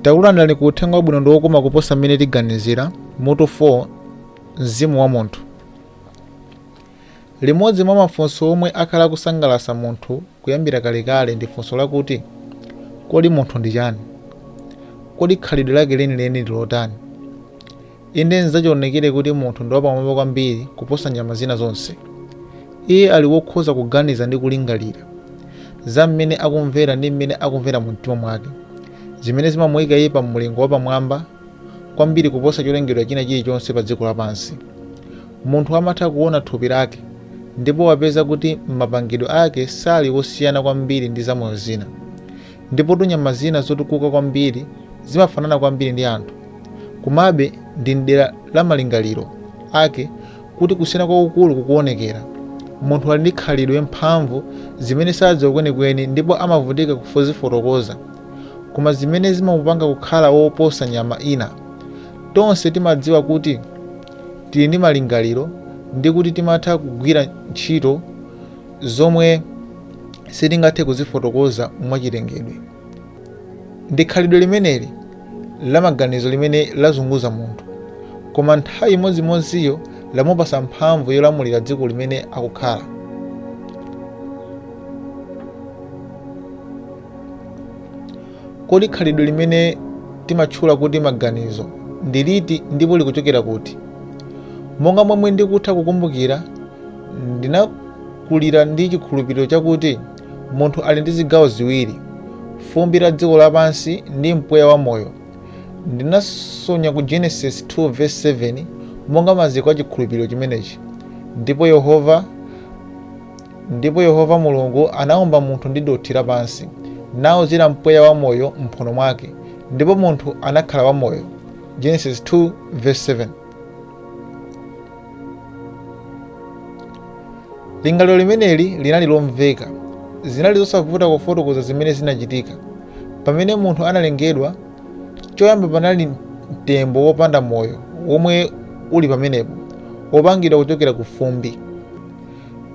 Takulandirani ku Uthenga Wabwino ndi wokoma kuposa mmene tiganizira, mutu 4, Mzimu wa munthu. Limodzi mwa mafunso omwe akhala akusangalatsa munthu kuyambira kalekale ndi funso lakuti, Kodi munthu ndi chani? Kodi khalidwe lake lenileni ndi lotani? Inde, nzachionekere kuti munthu ndi wapamwamba kwambiri kuposa nyama zina zonse. Iye ali wokhoza kuganiza ndi kulingalira za mmene akumvera ndi mmene akumvera mumtima mwake, zimene zimamuika iye pa mlingo wapamwamba kwambiri kuposa cholengedwa china chilichonse padziko lapansi. Munthu amatha kuona thupi lake ndipo wapeza kuti m'mapangidwe ake sali wosiyana kwambiri ndi zamoyo zina. Ndipotu nyama zina zotukuka kwambiri zimafanana kwambiri ndi anthu. Komabe, ndi m'dera la malingaliro ake kuti kusiyana kwakukulu kukuonekera. Munthu ali ndi khalidwe, mphamvu, zimene sadziwa kwenikweni ndipo amavutika kuzifotokoza, koma zimene zimamupanga kukhala woposa nyama ina. Tonse timadziwa kuti tili ndi malingaliro ndi kuti timatha kugwira ntchito zomwe sitingathe kuzifotokoza mwachilengedwe. Ndi khalidwe limeneli la maganizo limene lazunguza munthu, koma nthawi imodzimodziyo lamupatsa mphamvu yolamulira dziko limene akukhala. Kodi khalidwe limene timatchula kuti maganizo ndi liti ndipo likuchokera kuti? Monga momwe ndikutha kukumbukira, ndinakulira ndi chikhulupiriro chakuti munthu ali ndi zigawo ziwiri, fumbi la dziko lapansi ndi mpweya wa moyo. Ndinasonya ku Genesis 2:7 monga maziko a chikhulupiriro chimenechi. Ndipo Yehova Mulungu anaumba munthu ndi dothi lapansi, nauzira mpweya wa moyo m'mphuno mwake, ndipo munthu anakhala wamoyo. Genesis 2:7. Lingaliro limeneli linali lomveka. Zinali zosavuta kufotokoza zimene zinachitika. Pamene munthu analengedwa, choyamba panali mtembo wopanda moyo womwe uli pamenepo, wopangidwa kuchokera ku fumbi.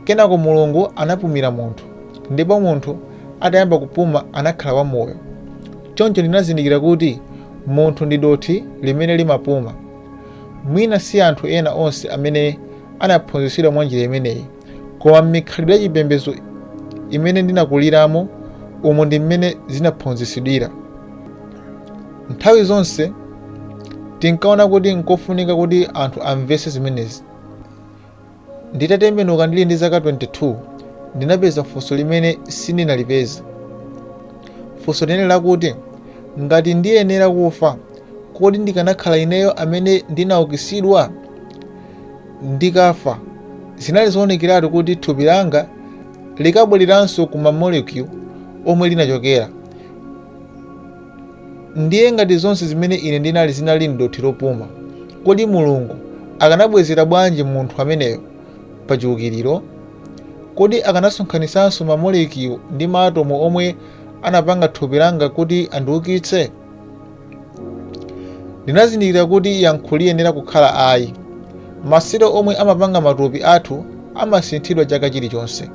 Kenako Mulungu anapumira munthu, ndipo munthu atayamba kupuma anakhala wamoyo. Choncho ndinazindikira kuti munthu ndi dothi limene limapuma. Mwina si anthu ena onse amene anaphunzitsidwa mwa njira imeneyi, koma m'mikhalidwe yachipembedzo imene ndinakuliramo, umu ndi mmene zinaphunzitsidwira. Nthawi zonse tinkaona kuti n'kofunika kuti anthu amvetse zimenezi. Nditatembenuka ndili ndi zaka 22, ndinapeza funso limene sindinalipeze. Funso linali lakuti, Ngati ndiyenera kufa, kodi ndikanakhala ineyo amene ndinaukitsidwa? Ndikafa, zinali zoonekeratu kuti thupi langa likabwereranso ku mamolekyu omwe linachokera. Ndiye ngati zonse zimene ine ndinali zinali m'dothi lopuma, kodi Mulungu akanabwezera bwanji munthu ameneyo pa chiukiriro? Kodi akanasonkhanitsanso mamolekyu ndi maatomu omwe anapanga thupi langa kuti andiukitse? Ndinazindikira kuti yankho liyenera kukhala ayi. Maselo omwe amapanga matupi athu amasinthidwa chaka chilichonse.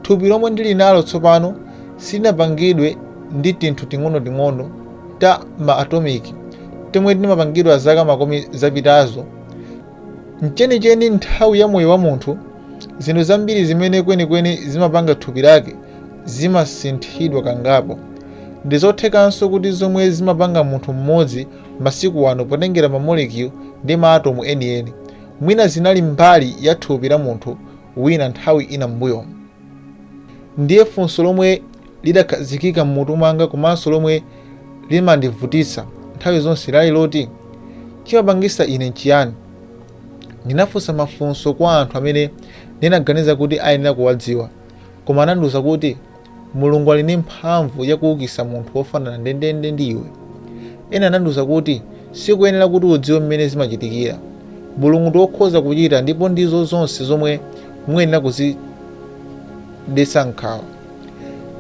Thupi lomwe ndili nalo tsopano silinapangidwe ndi tinthu ting'onoting'ono ta ma atomiki tomwe tinapangidwa zaka makumi zapitazo. M'chenicheni, m'nthawi ya moyo wa munthu, zinthu zambiri zimene kwenikweni zimapanga thupi lake zimasinthidwa kangapo. Ndi zothekanso kuti zomwe zimapanga munthu mmodzi masiku ano potengera mamolekyu ndi maatomu enieni, mwina zinali mbali ya thupi la munthu wina nthawi ina m'mbuyomu. Ndiye funso lomwe lidakhazikika m'mutu mwanga komanso lomwe limandivutitsa nthawi zonse linali loti, Chimapangitsa ine n'chiyani? Ndinafunsa mafunso kwa anthu amene ndinaganiza kuti ayenera kuwadziwa, koma anandiuza kuti Mulungu ali ndi mphamvu ya kuukitsa munthu wofanana ndendende ndi iwe. Ena anandiuza kuti sikuyenera kuti udziwe mmene zimachitikira. Mulungu ndi wokhoza kuchita ndipo ndizo zonse zomwe muyenera kuzidetsa nkhawa.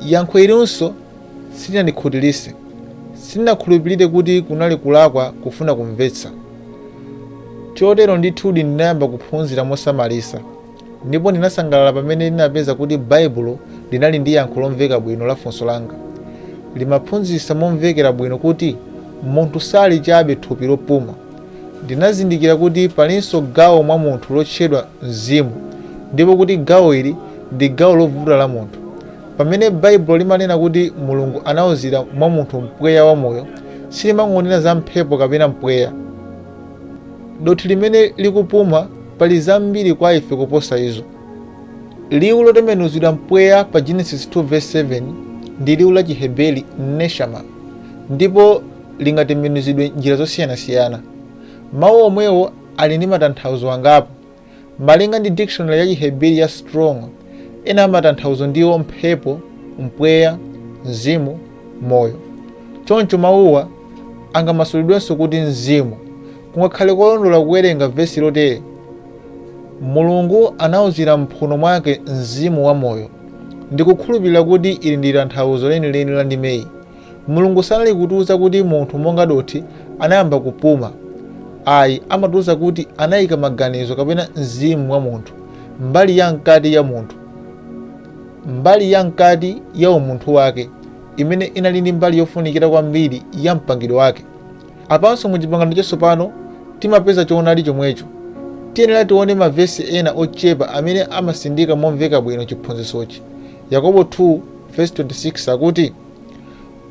Yankho ilinso silinandikhutiritse. Sindinakhulupirire kuti kunali kulakwa kufuna kumvetsa. Chotero ndithudi ndinayamba kuphunzira mosamalitsa. Ndipo ndinasangalala pamene ndinapeza kuti Baibulo linali ndi yankho lomveka bwino la funso langa. Limaphunzitsa momvekera bwino kuti Munthu sali chabe thupi lopuma. Ndinazindikira kuti palinso gawo mwa munthu lotchedwa mzimu ndipo kuti gawo ili ndi gawo lovuta la munthu. Pamene Baibulo limanena kuti Mulungu anauzira mwa munthu mpweya wa moyo, silimangonena za mphepo kapena mpweya. Dothi limene likupuma pali zambiri kwa ife kuposa izo. Liwu lotembenuzidwa mpweya pa Genesis 2:7 ndi liwu la Chiheberi neshama ndipo lingatembenuzidwe njira zosiyanasiyana. Mawu omwewo ali ndi matanthauzo angapo. Malinga ndi dictionary ya Chiheberi ya Strong, ena a matanthauzo ndiwo mphepo, mpweya, mzimu, moyo. Choncho mawuwa angamasulidwenso kuti mzimu. Kungakhale kolondola kuwerenga vesi lotere: Mulungu anauzira m'mphuno mwake mzimu wa moyo. Ndikukhulupirira kuti ili ndi tanthauzo lenileni la ndimeyi. Mulungu sanali kutiuza kuti munthu monga dothi anayamba kupuma. Ayi, amatiuza kuti anayika maganizo kapena mzimu mwa munthu, mbali ya mkati ya munthu, mbali ya mkati ya umunthu wake, imene inali ndi mbali yofunikira kwambiri ya mpangidwe wake. Apanso mu Chipangano Chatsopano timapeza choonadi chomwecho. Tiyenera tione mavesi ena ochepa amene amasindika momveka bwino chiphunzitsochi. Yakobo 2:26 akuti,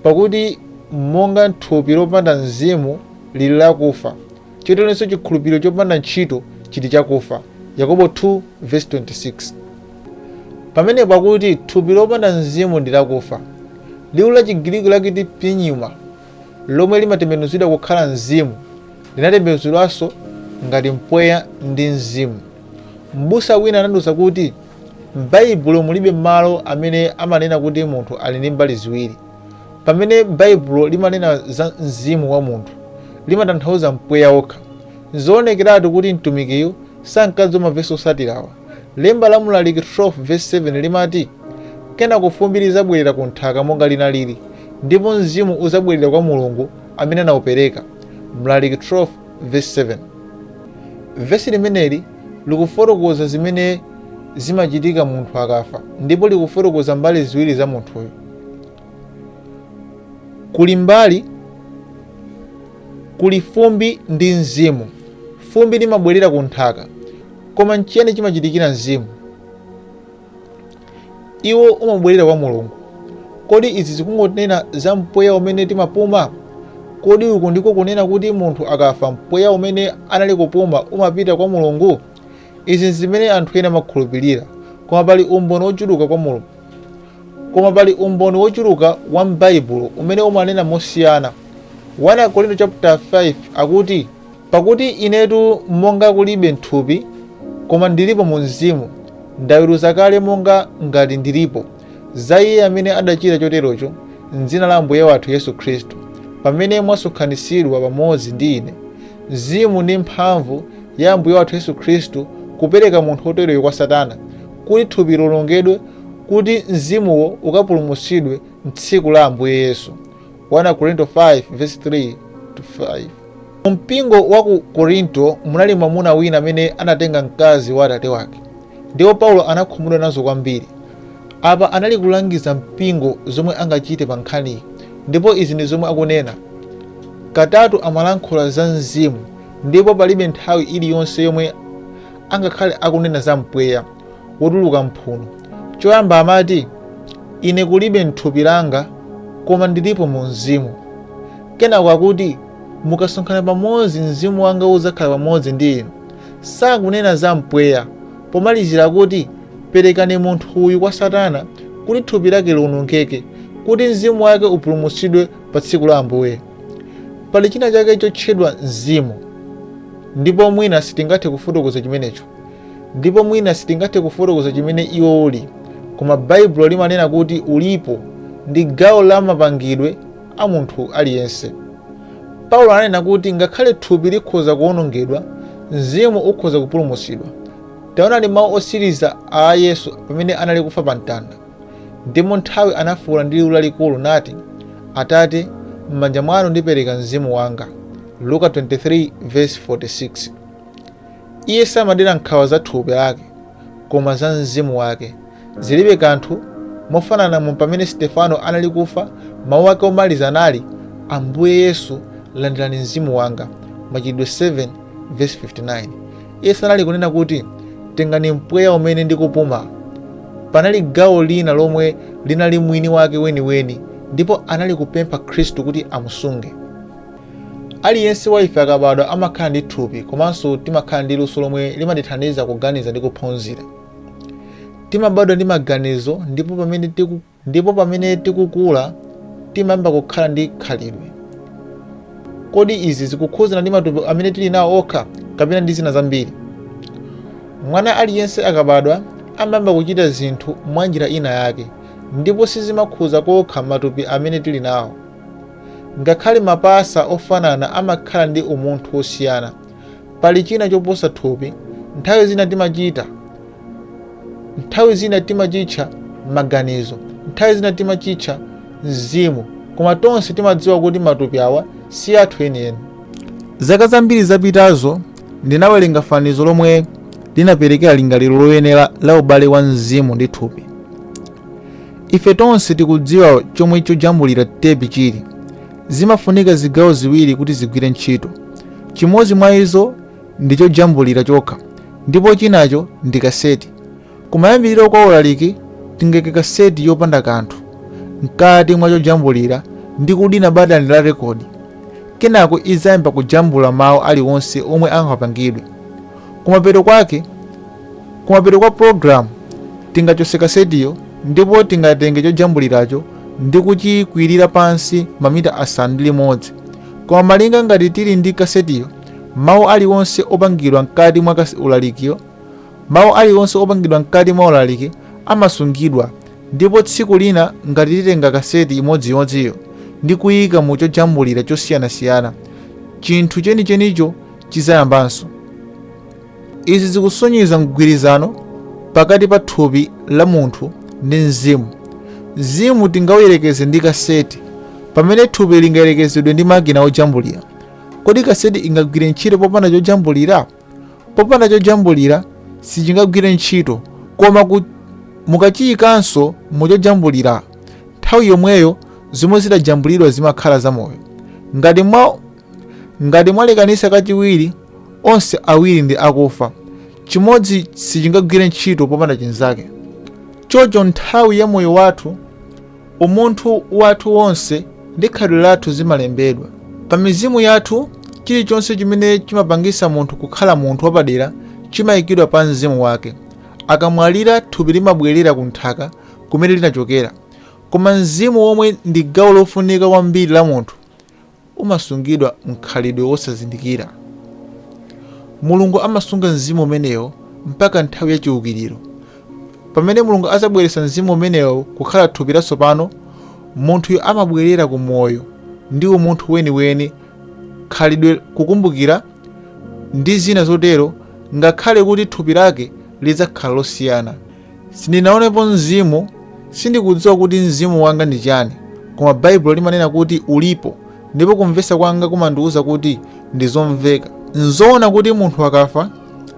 Pakuti monga thupi lopanda mzimu lili lakufa, choteronso chikhulupiriro chopanda ntchito chili chakufa. Yakobo 2:26. Pamenepo akuti thupi lopanda mzimu ndi lakufa. Liwu la Chigiriki lakuti pneuma, lomwe limatembenuzidwa kukhala mzimu, linatembenuzidwanso ngati mpweya ndi mzimu. M'busa wina anandiuza kuti m'Baibulo mulibe malo amene amanena kuti munthu ali ndi mbali ziwiri. Pamene Baibulo limanena za mzimu wa munthu, limatanthauza mpweya wokha. N'zoonekeratu kuti mtumikiyu sankadziwa mavesi otsatirawa. Lemba la Mlaliki 12:7 limati, Kenako fumbi lidzabwerera ku nthaka monga linalili, ndipo mzimu udzabwerera kwa Mulungu amene anaupereka. Mlaliki 12:7. Vesi limeneli likufotokoza zimene zimachitika munthu akafa ndipo likufotokoza mbali ziwiri za munthuyo. Kuli mbali kuli fumbi ndi mzimu. Fumbi limabwerera ku nthaka. Koma n'chiyani chimachitikira mzimu? Iwo umabwerera kwa Mulungu. Kodi izi zikungonena za mpweya umene timapuma? Kodi uku ndiko kunena kuti munthu akafa mpweya umene anali kupuma umapita kwa Mulungu? Izi n'zimene anthu ena amakhulupirira, koma pali umboni wochuluka kwa Mulungu. Koma pali umboni wochuluka wa m'Baibulo umene umanena mosiyana. 1 Akorinto chaputala 5 akuti, Pakuti inetu monga kulibe m'thupi, koma ndilipo mu mzimu, ndaweruza kale monga ngati ndilipo, za iye amene adachita choterocho, m'dzina la Ambuye wathu Yesu Khristu, pamene mwasonkhanitsidwa pamodzi ndi ine, mzimu ndi mphamvu ya Ambuye wathu Yesu Khristu, kupereka munthu woteroyo kwa Satana, kuti thupi lionongedwe, kuti mzimuwo ukapulumutsidwe m'tsiku la Ambuye Yesu. 1 Akorinto 5:3-5. Mu mpingo wa ku Korinto munali mwamuna wina amene anatenga mkazi wa atate wake, ndipo Paulo anakhumudwa nazo kwambiri. Apa anali kulangiza mpingo zomwe angachite pa nkhaniyi, ndipo izi ndi zomwe akunena. Katatu amalankhula za mzimu, ndipo palibe nthawi iliyonse yomwe angakhale akunena za mpweya wotuluka m'mphuno. Choyamba amati, Ine kulibe m'thupi langa, koma ndilipo mu mzimu. Kenako akuti, Mukasonkhana pamodzi mzimu wanga udzakhala pamodzi ndi inu. Sakunena za mpweya. Pomalizira akuti, Perekani munthu uyu kwa Satana kuti thupi lake liwonongeke, kuti mzimu wake upulumutsidwe pa tsiku la Ambuye. Pali china chake chotchedwa mzimu, ndipo mwina sitingathe kufotokoza chimenecho. Ndipo mwina sitingathe kufotokoza chimene iwo uli, koma Baibulo limanena kuti ulipo, ndi gawo la mapangidwe a munthu aliyense. Paulo ananena kuti ngakhale thupi likhoza kuwonongedwa, mzimu ukhoza kupulumutsidwa. Taonani mawu otsiriza a Yesu pamene anali kufa pa mtanda. Ndimo nthawi anafuula ndi liwu lalikulu nati, Atate, m'manja mwanu ndipereka mzimu wanga. Luka 23:46. Iye samadera nkhawa za thupi lake, koma za mzimu wake. Zilibe kanthu, mofananamo pamene Stefano anali kufa, mawu ake omaliza anali, Ambuye Yesu, Landirani mzimu wanga. Machitidwe 7 vesi 59. Iye sanali kunena kuti, Tengani mpweya umene ndikupuma. Panali gawo lina lomwe linali mwini wake weniweni ndipo anali kupempha Khristu kuti amusunge. Aliyense wa ife akabadwa amakhala ndi thupi komanso timakhala ndi luso lomwe limatithandiza kuganiza ndi kuphunzira. Timabadwa ndi maganizo ndipo pamene tikukula timayamba kukhala ndi khalidwe. Kodi izi zikukhudzana ndi matupi amene tili nawo okha kapena ndi zina zambiri? Mwana aliyense akabadwa amayamba kuchita zinthu mwa njira ina yake ndipo sizimakhudza kokha matupi amene tili nawo. Ngakhale mapasa ofanana amakhala ndi umunthu wosiyana. Pali china choposa thupi, nthawi zina timachitcha maganizo, nthawi zina timachitcha mzimu, koma tonse timadziwa kuti matupi awa si athu enieni. Zaka zambiri zapitazo ndinawerenga fanizo lomwe linaperekera lingaliro loyenera la ubale wa mzimu ndi thupi. Ife tonse tikudziwa chomwe chojambulira tepi chili. Zimafunika zigawo ziwiri kuti zigwire ntchito. Chimodzi mwa izo ndi chojambulira chokha ndipo chinacho ndi kaseti. Kumayambiriro kwa ulaliki tingaike kaseti yopanda kanthu mkati mwa chojambulira ndi kudina batani la rekodi. Kenako idzayamba kujambula mawu aliwonse omwe angapangidwe. Kumapeto kwa pulogalamu tingachotse kasetiyo ndipo tingatenge chojambuliracho ndi kuchikwirira pansi mamita 6. Koma malinga ngati tili ndi kasetiyo, mawu aliwonse opangidwa mkati mwa ulalikiyo, mawu aliwonse opangidwa mkati mwa ulaliki amasungidwa, ndipo tsiku lina ngati titenga kaseti imodzimodziyo ndi kuyika mu chojambulira chosiyanasiyana, chinthu chenichenicho chidzayambanso. Izi zikusonyeza mgwirizano pakati pa thupi la munthu ndi mzimu. Mzimu tingauyerekeze ndi kaseti, pamene thupi lingayerekezedwe ndi makina ojambulira. Kodi kaseti ingagwire ntchito popanda chojambulira? Popanda chojambulira sichingagwire ntchito, koma mukachiyikanso mu chojambulira, nthawi yomweyo zomwe zidajambulidwa zimakhala zamoyo. Ngati mwalekanitsa kachiwiri, onse awiri ndi akufa. Chimodzi sichingagwire ntchito popanda chinzake. Choncho nthawi ya moyo wathu, umunthu wathu wonse ndi khalidwe lathu zimalembedwa pa mizimu yathu. Chilichonse chimene chimapangisa munthu kukhala munthu wapadera chimayikidwa pa mzimu wake. Akamwalira, thupi limabwerera ku nthaka kumene linachokera, koma mzimu, womwe ndi gawo lofunika kwambiri la munthu, umasungidwa mkhalidwe wosazindikira. Mulungu amasunga mzimu umenewo mpaka nthawi ya chiukiriro, pamene Mulungu azabweretsa mzimu umenewo kukhala thupi latsopano. Munthuyo amabwerera ku moyo ndi umunthu weniweni, khalidwe, kukumbukira ndi zina zotero, ngakhale kuti thupi lake lidzakhala losiyana. Sindinaonepo mzimu, sindikudziwa kuti mzimu wanga ndi chani, koma Baibulo limanena kuti ulipo, ndipo kumvetsa kwanga kumandiwuza kuti ndi zomveka. Nzoona kuti munthu akafa,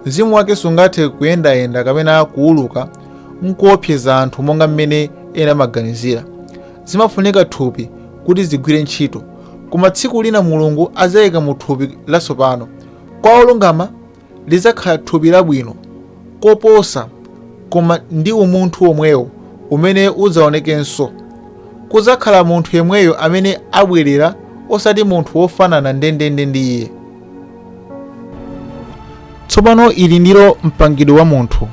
mzimu wake sungathe kuyendayenda kapena kuwuluka nkuopseza anthu monga mmene ena amaganizira. Zimafunika thupi kuti zigwire ntchito, koma tsiku lina Mulungu adzayika mu thupi latsopano. Kwa olungama lidzakhala thupi labwino koposa, koma ndi umunthu womwewo umene udzaonekenso. Kudzakhala munthu yemweyo amene abwerera, osati munthu wofanana ndendende ndi iye. Tsopano ili ndilo mpangidwe wa munthu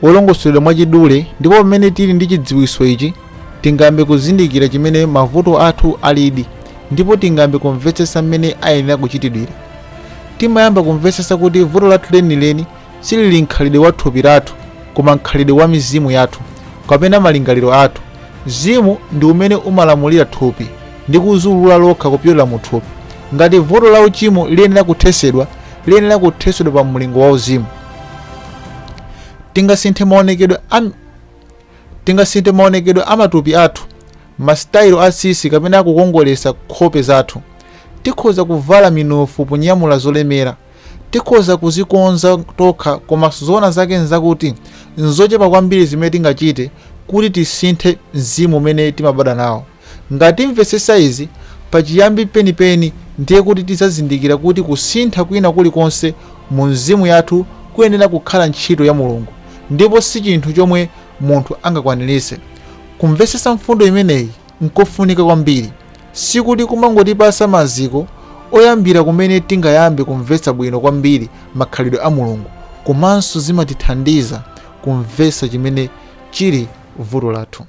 wolongosoledwa mwachidule, ndipo pamene tili ndi chidziwitso ichi, tingayambe kuzindikira chimene mavuto athu alidi ndipo tingayambe kumvetsetsa mmene ayenera kuchitidwira. Timayamba kumvetsetsa kuti vuto lathu lenileni silili mkhalidwe wa thupi lathu, koma mkhalidwe wa mizimu yathu kapena malingaliro athu. Mzimu ndi umene umalamulira thupi ndi kudziulula lokha kupyolera mu thupi. Ngati vuto la uchimo liyenera kuthetsedwa, liyenera kuthetsedwa pa mlingo wa uzimu. Tingasinthe maonekedwe a matupi athu, masitayilo a tsitsi kapena kukongoletsa nkhope zathu. Tikhoza kuvala minofu ponyamula zolemera. Tikhoza kuzikonza tokha, koma zoona zake nzakuti nzochepa kwambiri zimene tingachite kuti tisinthe mzimu umene timabadwa nawo. Ngati timvetsetsa izi, pachiyambi penipeni, ndiye kuti tidzazindikira kuti kusintha kwina kulikonse mu mzimu yathu kuyenera kukhala ntchito ya Mulungu ndipo si chinthu chomwe munthu angakwaniritse. Kumvetsetsa mfundo imeneyi nkofunika kwambiri. Sikuti kumangotipatsa maziko oyambira kumene tingayambe kumvetsa bwino kwambiri makhalidwe a Mulungu, komanso zimatithandiza kumvetsa chimene chili vuto lathu.